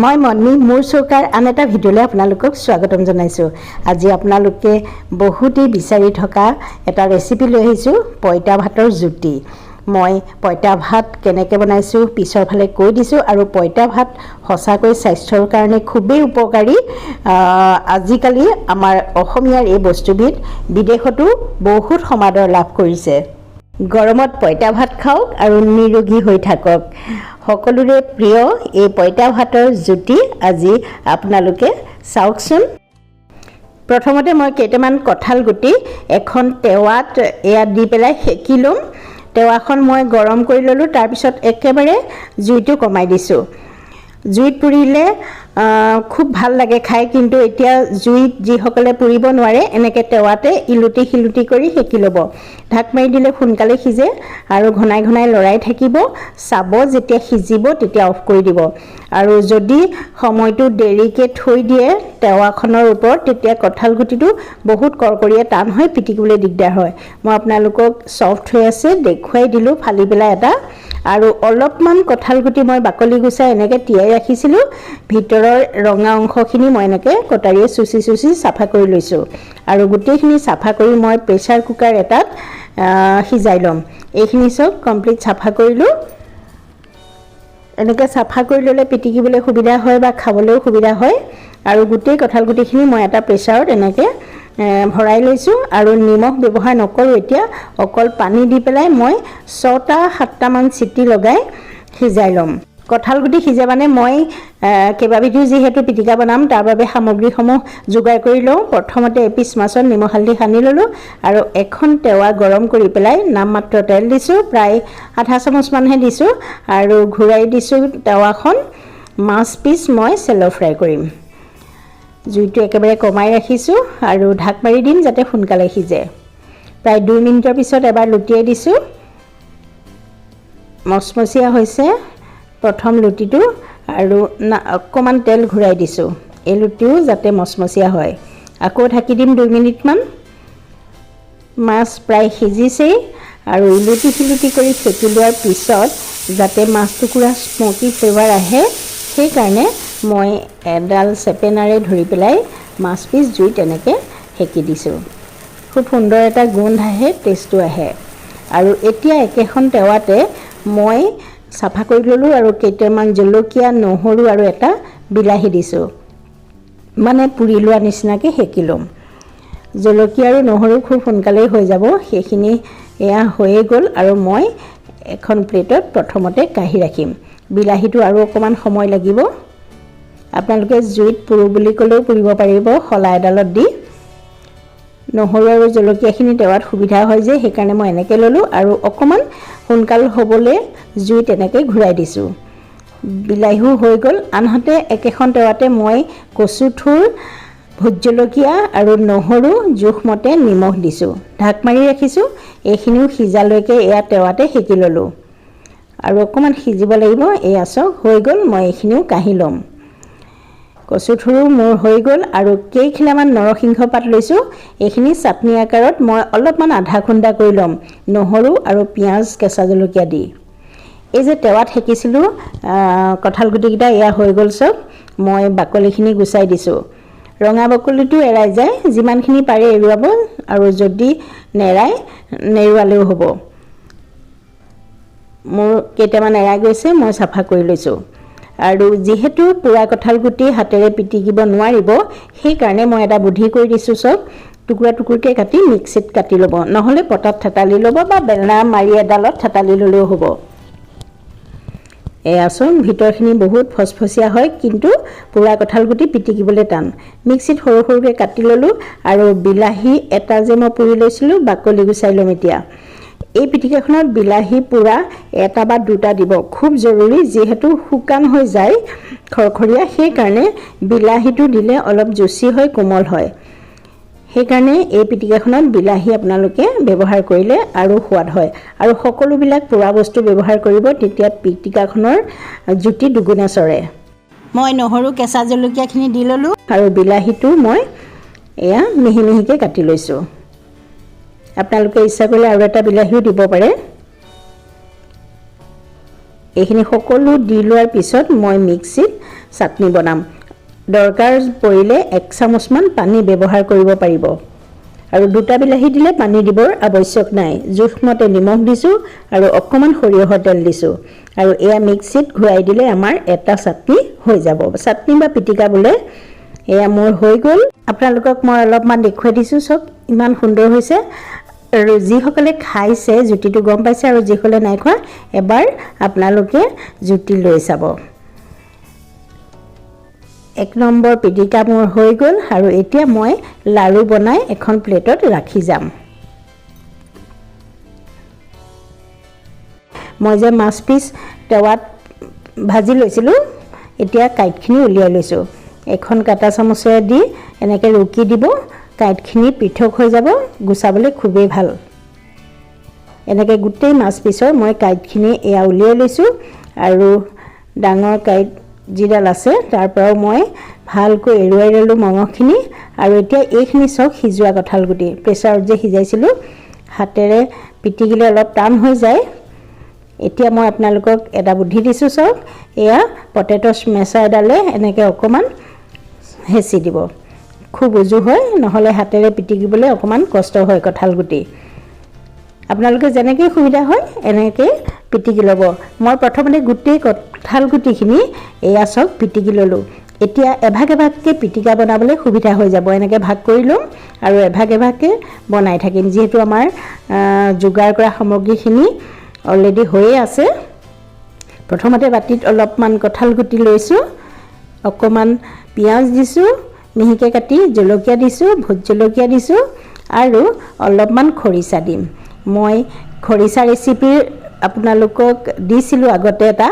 মই মন্মি, মোৰ চৌকাৰ আন এটা ভিডিঅ'লৈ আপোনালোকক স্বাগতম জনাইছোঁ। আজি আপোনালোকে বহুতেই বিচাৰি থকা এটা ৰেচিপি লৈ আহিছোঁ, পঁইতা ভাতৰ জুতি। মই পঁইতা ভাত কেনেকৈ বনাইছোঁ পিছৰ ফালে কৈ দিছোঁ। আৰু পঁইতা ভাত সঁচাকৈ স্বাস্থ্যৰ কাৰণে খুবেই উপকাৰী। আজিকালি আমাৰ অসমীয়াৰ এই বস্তুবিধ বিদেশতো বহুত সমাদৰ লাভ কৰিছে। গৰমত পঁইতা ভাত খাওক আৰু নিৰোগী হৈ থাকক। সকলোৰে প্ৰিয় এই পঁইতা ভাতৰ জুতি আজি আপোনালোকে চাওকচোন। প্ৰথমতে মই কেইটামান কঁঠাল গুটি এখন টেৱাত এয়া দি পেলাই সেকি ল'ম। টেৱাখন মই গৰম কৰি ল'লোঁ, তাৰপিছত একেবাৰে জুইটো কমাই দিছোঁ। জুইত পুৰিলে খুব ভাল লাগে খাই, কিন্তু এতিয়া জুইত যিসকলে পুৰিব নোৱাৰে, এনেকৈ টেৱাতে ইলুটি সিলুটি কৰি সেকি ল'ব। ঢাক মাৰি দিলে সোনকালে সিজে আৰু ঘনাই ঘনাই লৰাই থাকিব। চাব, যেতিয়া সিজিব তেতিয়া অফ কৰি দিব। আৰু যদি সময়টো দেৰিকৈ থৈ দিয়ে টেৱাখনৰ ওপৰত, তেতিয়া কঁঠাল গুটিটো বহুত কৰকৰীয়া টান হয়, পিটিকিবলৈ দিগদাৰ হয়। মই আপোনালোকক ছফ্ট হৈ আছে দেখুৱাই দিলোঁ ফালি পেলাই এটা। আৰু অলপমান কঁঠাল গুটি মই বাকলি গুচাই এনেকৈ তিয়াই ৰাখিছিলোঁ। ভিতৰৰ ৰঙা অংশখিনি মই এনেকৈ কটাৰীয়ে চুচি চুচি চাফা কৰি লৈছোঁ। আৰু গোটেইখিনি চাফা কৰি মই প্ৰেছাৰ কুকাৰ এটাত সিজাই ল'ম। এইখিনি চব কমপ্লিট চাফা কৰিলোঁ। এনেকৈ চাফা কৰি ল'লে পিটিকিবলৈ সুবিধা হয় বা খাবলৈও সুবিধা হয়। আৰু গোটেই কঁঠাল গুটিখিনি মই এটা প্ৰেছাৰত এনেকৈ ভৰাই লৈছোঁ। আৰু নিমখ ব্যৱহাৰ নকৰোঁ এতিয়া, অকল পানী দি পেলাই মই ছটা সাতটামান চিটি লগাই সিজাই ল'ম। কঁঠাল গুটি সিজে মানে মই কেইবাবিধো যিহেতু পিটিকা বনাম, তাৰ বাবে সামগ্ৰীসমূহ যোগাৰ কৰি লওঁ। প্ৰথমতে এপিচ মাছত নিমখ হালধি সানি ল'লোঁ আৰু এখন টেৱা গৰম কৰি পেলাই নামমাত্ৰ তেল দিছোঁ, প্ৰায় আধা চামুচমানহে দিছোঁ আৰু ঘূৰাই দিছোঁ টেৱাখন। মাছ পিচ মই চেল' ফ্ৰাই কৰিম। জুইটো একেবাৰে কমাই ৰাখিছোঁ আৰু ঢাক মাৰি দিম যাতে সোনকালে সিজে। প্ৰায় 2 মিনিটৰ পিছত এবাৰ লুটিয়াই দিছোঁ। মচমচীয়া হৈছে প্ৰথম লুটিটো আৰু না অকণমান তেল ঘূৰাই দিছোঁ, এই লুটিও যাতে মচমচীয়া হয়। আকৌ ঢাকি দিম 2 মিনিটমান। মাছ প্ৰায় সিজিছেই। আৰু ইলুটি সিলুটি কৰি সেকি লোৱাৰ পিছত যাতে মাছ টুকুৰা স্মকি ফ্লেভাৰ আহে, সেইকাৰণে মই এডাল চেপেনাৰে ধৰি পেলাই মাছ পিচ জুইত এনেকৈ সেকি দিছোঁ। খুব সুন্দৰ এটা গোন্ধ আহে, টেষ্টটো আহে। আৰু এতিয়া একেখন টেৱাতে মই চাফা কৰি ল'লোঁ আৰু কেইটামান জলকীয়া, নহৰু আৰু এটা বিলাহী দিছোঁ, মানে পুৰি লোৱা নিচিনাকৈ সেকি ল'ম। জলকীয়া আৰু নহৰু খুব সোনকালেই হৈ যাব। সেইখিনি এয়া হৈয়ে গ'ল আৰু মই এখন প্লেটত প্ৰথমতে কাঢ়ি ৰাখিম। বিলাহীটো আৰু অকণমান সময় লাগিব। আপোনালোকে জুইত পুৰোঁ বুলি ক'লেও পুৰিব পাৰিব শলা এডালত দি। নহৰু আৰু জলকীয়াখিনি টেৱাত সুবিধা হয় যে, সেইকাৰণে মই এনেকৈ ল'লোঁ আৰু অকণমান সোনকাল হ'বলৈ জুইত এনেকৈ ঘূৰাই দিছোঁ। বিলাহীও হৈ গ'ল। আনহাতে একেখন টেৱাতে মই কচু থুৰ, ভোট জলকীয়া আৰু নহৰু, জোখমতে নিমখ দিছোঁ। ঢাক মাৰি ৰাখিছোঁ। এইখিনিও সিজালৈকে এয়া টেৱাতে সেকি ল'লোঁ আৰু অকণমান সিজিব লাগিব। এয়া চাওক, হৈ গ'ল। মই এইখিনিও কাঢ়ি ল'ম। কচু থুৰো মোৰ হৈ গ'ল। আৰু কেইখিলামান নৰসিংহ পাত লৈছোঁ। এইখিনি চাটনি আকাৰত মই অলপমান আধা খুন্দা কৰি ল'ম নহৰু আৰু পিঁয়াজ, কেঁচা জলকীয়া দি। এই যে টেৱাত সেকিছিলোঁ কঁঠাল গুটিকেইটা, এয়া হৈ গ'ল চব। মই বাকলিখিনি গুচাই দিছোঁ। ৰঙা বাকলিটো এৰাই যায়, যিমানখিনি পাৰে এৰুৱাব আৰু যদি নেৰাই নেৰুৱালেও হ'ব। মোৰ কেইটামান এৰাই গৈছে, মই চাফা কৰি লৈছোঁ। আৰু যিহেতু পোৰা কঁঠাল গুটি হাতেৰে পিটিকিব নোৱাৰিব, সেইকাৰণে মই এটা বুদ্ধি কৰি দিছোঁ। চব টুকুৰা টুকুৰকৈ কাটি মিক্সিত কাটি ল'ব, নহ'লে পটাত থেতালি ল'ব বা বেলনা মাৰি এডালত থেতালি ল'লেও হ'ব। এয়া চাওক, ভিতৰখিনি বহুত ফচফচীয়া হয়, কিন্তু পোৰা কঁঠাল গুটি পিটিকিবলৈ টান। মিক্সিত সৰু সৰুকৈ কাটি ল'লোঁ। আৰু বিলাহী এটা যে মই পুৰি লৈছিলোঁ, বাকলি গুচাই ল'ম এতিয়া। এই পিটিকাখনত বিলাহী পোৰা এটা বা দুটা দিব খুব জৰুৰী। যিহেতু শুকান হৈ যায়, খৰখৰীয়া, সেইকাৰণে বিলাহীটো দিলে অলপ জুচি হয়, কোমল হয়। সেইকাৰণে এই পিটিকাখনত বিলাহী আপোনালোকে ব্যৱহাৰ কৰিলে আৰু সোৱাদ হয়। আৰু সকলোবিলাক পোৰা বস্তু ব্যৱহাৰ কৰিব, তেতিয়া পিটিকাখনৰ জুতি দুগুণে চৰে। মই নহৰু, কেঁচা জলকীয়াখিনি দি ল'লোঁ আৰু বিলাহীটো মই এয়া মিহি মিহিকৈ কাটি লৈছোঁ। আপোনালোকে ইচ্ছা কৰিলে আৰু এটা বিলাহীও দিব পাৰে। এইখিনি সকলো দি লোৱাৰ পিছত মই মিক্সিত চাটনি বনাম। দৰকাৰ পৰিলে 1 চামুচমান পানী ব্যৱহাৰ কৰিব পাৰিব। আৰু 2টা বিলাহী দিলে পানী দিবৰ আৱশ্যক নাই। জোখমতে নিমখ দিছোঁ আৰু অকণমান সৰিয়হৰ তেল দিছোঁ। আৰু এয়া মিক্সিত ঘূৰাই দিলে আমাৰ এটা চাটনি হৈ যাব। চাটনি বা পিটিকা বোলে। এয়া মোৰ হৈ গ'ল। আপোনালোকক মই অলপমান দেখুৱাই দিছোঁ, চাওক ইমান সুন্দৰ হৈছে। আৰু যিসকলে খাইছে জুতিটো গম পাইছে, আৰু যিসকলে নাই খোৱা এবাৰ আপোনালোকে জুতি লৈ চাব। 1 নম্বৰ পিটিকা মোৰ হৈ গ'ল। আৰু এতিয়া মই লাড়ু বনাই এখন প্লেটত ৰাখি যাম। মই যে মাছ পিচ টেৱাত ভাজি লৈছিলোঁ, এতিয়া কাঁইটখিনি উলিয়াই লৈছোঁ। এখন কাটা চামুচেৰে দি এনেকৈ ৰুকি দিব, কাঁইটখিনি পৃথক হৈ যাব, গুচাবলৈ খুবেই ভাল। এনেকৈ গোটেই মাছ পিচৰ মই কাঁইটখিনি এয়া উলিয়াই লৈছোঁ। আৰু ডাঙৰ কাঁইট যিডাল আছে তাৰ পৰাও মই ভালকৈ এৰুৱাই ল'লোঁ মঙহখিনি। আৰু এতিয়া এইখিনি চাওক সিজোৱা কঁঠাল গুটি, প্ৰেছাৰত যে সিজাইছিলোঁ, হাতেৰে পিটিকিলে অলপ টান হৈ যায়। এতিয়া মই আপোনালোকক এটা বুদ্ধি দিছোঁ, চাওক এয়া পটেট' স্মেচাৰ এডালে এনেকৈ অকণমান হেঁচি দিব, খুব উজু হয়, নহ'লে হাতেৰে পিটিকিবলৈ অকণমান কষ্ট হয় কঁঠাল গুটি। আপোনালোকে যেনেকৈ সুবিধা হয় এনেকৈ পিটিকি ল'ব। মই প্ৰথমতে গোটেই কঁঠাল গুটিখিনি এয়া চাওক পিটিকি ল'লোঁ। এতিয়া এভাগ এভাগকৈ পিটিকা বনাবলৈ সুবিধা হৈ যাব। এনেকৈ ভাগ কৰি ল'ম আৰু এভাগ এভাগকৈ বনাই থাকিম। যিহেতু আমাৰ যোগাৰ কৰা সামগ্ৰীখিনি অলৰেডি হৈয়ে আছে। প্ৰথমতে বাতিত অলপমান কঁঠাল গুটি লৈছোঁ, অকণমান পিঁয়াজ দিছোঁ মিহিকৈ কাটি, জলকীয়া দিছোঁ, ভোট জলকীয়া দিছোঁ আৰু অলপমান খৰিচা দিম। মই খৰিচা ৰেচিপিৰ আপোনালোকক দিছিলোঁ আগতে এটা,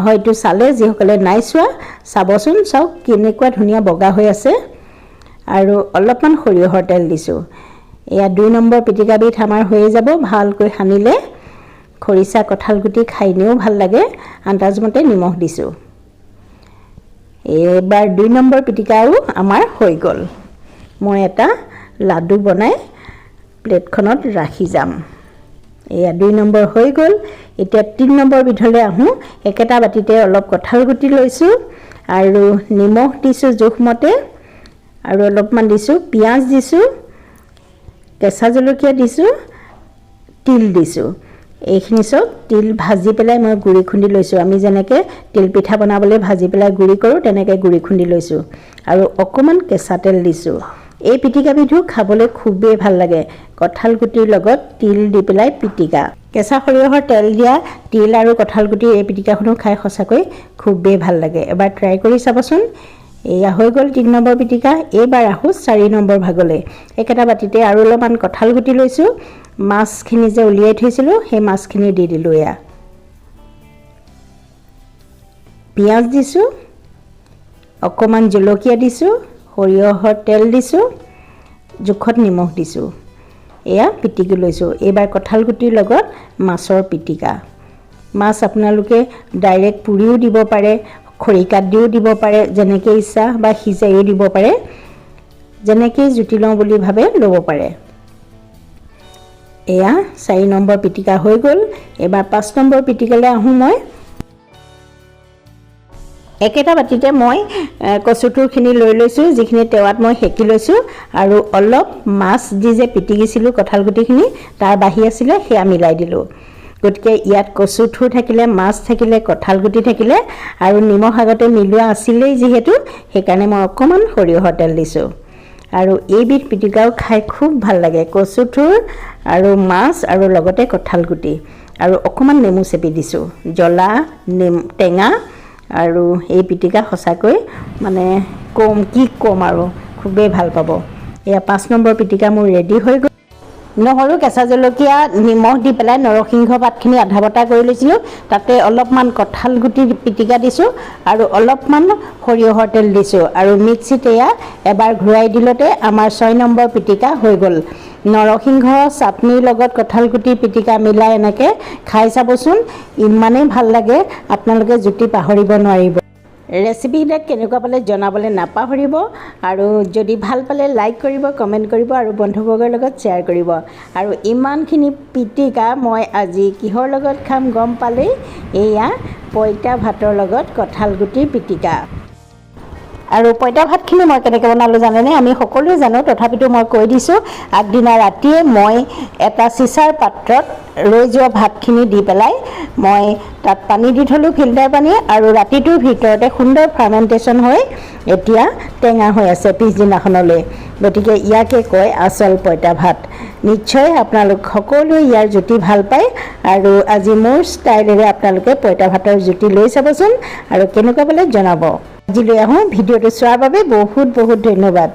হয়তো চালে, যিসকলে নাই চোৱা চাবচোন। চাওক কেনেকুৱা ধুনীয়া বগা হৈ আছে। আৰু অলপমান সৰিয়হৰ তেল দিছোঁ। এয়া 2 নম্বৰ পিটিকাবিধ আমাৰ হৈয়ে যাব। ভালকৈ সানিলে খৰিচা কঁঠাল গুটি খাই নিও ভাল লাগে। আন্দাজমতে নিমখ দিছোঁ। এইবাৰ 2 নম্বৰ পিটিকাও আমাৰ হৈ গ'ল। মই এটা লাডু বনাই প্লেটখনত ৰাখি যাম। এয়া 2 নম্বৰ হৈ গ'ল। এতিয়া 3 নম্বৰ বিধলৈ আহোঁ। একেটা বাতিতে অলপ কঁঠাল গুটি লৈছোঁ আৰু নিমখ দিছোঁ জোখমতে, আৰু অলপমান দিছোঁ পিঁয়াজ দিছোঁ, কেঁচা জলকীয়া দিছোঁ, তিল দিছোঁ। এইখিনি চব তিল ভাজি পেলাই মই গুড়ি খুন্দি লৈছোঁ। আমি যেনেকৈ তিল পিঠা বনাবলৈ ভাজি পেলাই গুড়ি কৰোঁ তেনেকৈ গুড়ি খুন্দি লৈছোঁ। আৰু অকণমান কেঁচা তেল দিছোঁ। এই পিটিকাবিধো খাবলৈ খুবেই ভাল লাগে। কঁঠাল গুটিৰ লগত তিল দি পেলাই পিটিকা, কেঁচা সৰিয়হৰ তেল দিয়া তিল আৰু কঁঠাল গুটিৰ এই পিটিকাখনো খাই সঁচাকৈ খুবেই ভাল লাগে। এবাৰ ট্ৰাই কৰি চাবচোন। এয়া হৈ গ'ল 3 নম্বৰ পিটিকা। এইবাৰ আহোঁ 4 নম্বৰ ভাগলৈ। একেটা বাতিতে আৰু অলপমান কঁঠাল গুটি লৈছোঁ, মাছখিনি যে উলিয়াই থৈছিলোঁ সেই মাছখিনি দি দিলোঁ। এয়া পিঁয়াজ দিছোঁ, অকণমান জলকীয়া দিছোঁ, সৰিয়হৰ তেল দিছোঁ, জোখত নিমখ দিছোঁ। এয়া পিটিকি লৈছোঁ। এইবাৰ কঁঠাল গুটিৰ লগত মাছৰ পিটিকা। মাছ আপোনালোকে ডাইৰেক্ট পুৰিও দিব পাৰে, খৰিকাত দিও দিব পাৰে, যেনেকৈ ইচ্ছা, বা সিজাইও দিব পাৰে, যেনেকৈ জুতি লওঁ বুলি ভাবে ল'ব পাৰে। এয়া 4 নম্বৰ পিটিকা হৈ গ'ল। এইবাৰ 5 নম্বৰ পিটিকালৈ আহোঁ মই। একেটা বাতিতে মই কচুথোৰখিনি লৈ লৈছোঁ, যিখিনি টেৱাত মই সেকি লৈছোঁ, আৰু অলপ মাছ দি যে পিটিকিছিলোঁ কঁঠাল গুটিখিনি, তাৰ বাঢ়ি আছিলে, সেয়া মিলাই দিলোঁ। গতিকে ইয়াত কচুথোৰ থাকিলে, মাছ থাকিলে, কঁঠাল গুটি থাকিলে, আৰু নিমখ আগতে মিলোৱা আছিলেই যিহেতু, সেইকাৰণে মই অকণমান সৰিয়হৰ তেল দিছোঁ। আৰু এইবিধ পিটিকাও খাই খুব ভাল লাগে, কচুথোৰ আৰু মাছ আৰু লগতে কঁঠাল গুটি, আৰু অকণমান নেমু চেপি দিছোঁ, জ্বলা নেমু টেঙা। আৰু এই পিটিকা সঁচাকৈ মানে কম কি ক'ম আৰু, খুবেই ভাল পাব। এয়া 5 নম্বৰ পিটিকা মোৰ ৰেডি হৈ গ'ল। নহৰু, কেঁচা জলকীয়া, নিমখ দি পেলাই নৰসিংহ পাতখিনি আধা বটা কৰি লৈছিলোঁ, তাতে অলপমান কঁঠাল গুটি পিটিকা দিছোঁ আৰু অলপমান সৰিয়হৰ তেল দিছোঁ, আৰু মিক্সিত এয়া এবাৰ ঘূৰাই দিলতে আমাৰ 6 নম্বৰ পিটিকা হৈ গ'ল। নৰসিংহ চাটনিৰ লগত কঁঠাল গুটি পিটিকা মিলাই এনেকৈ খাই চাবচোন, ইমানেই ভাল লাগে, আপোনালোকে জুতি পাহৰিব নোৱাৰিব। ৰেচিপিবিলাক কেনেকুৱা পালে জনাবলৈ নাপাহৰিব আৰু যদি ভাল পালে লাইক কৰিব, কমেণ্ট কৰিব আৰু বন্ধুবৰ্গৰ লগত শ্বেয়াৰ কৰিব। আৰু ইমানখিনি পিটিকা মই আজি কিহৰ লগত খাম গম পালেই, এয়া পঁইতা ভাতৰ লগত কঁঠাল গুটিৰ পিটিকা। আৰু পঁইতা ভাতখিনি মই কেনেকৈ বনালোঁ জানেনে? আমি সকলোৱে জানো, তথাপিতো মই কৈ দিছোঁ। আগদিনা ৰাতিয়ে মই এটা চিচাৰ পাত্ৰত ৰৈ যোৱা ভাতখিনি দি পেলাই মই তাত পানী দি থ'লোঁ, ফিল্টাৰ পানী, আৰু ৰাতিটোৰ ভিতৰতে সুন্দৰ ফাৰ্মেণ্টেশ্যন হৈ এতিয়া টেঙা হৈ আছে পিছদিনাখনলৈ। গতিকে ইয়াকে কয় আচল পঁইতা ভাত। নিশ্চয় আপোনালোক সকলোৱে ইয়াৰ জুতি ভাল পায় আৰু আজি মোৰ ষ্টাইলেৰে আপোনালোকে পঁইতা ভাতৰ জুতি লৈ চাবচোন আৰু কেনেকুৱা পালে জনাব। আজিলৈ আহোঁ। ভিডিঅ'টো চোৱাৰ বাবে বহুত বহুত ধন্যবাদ।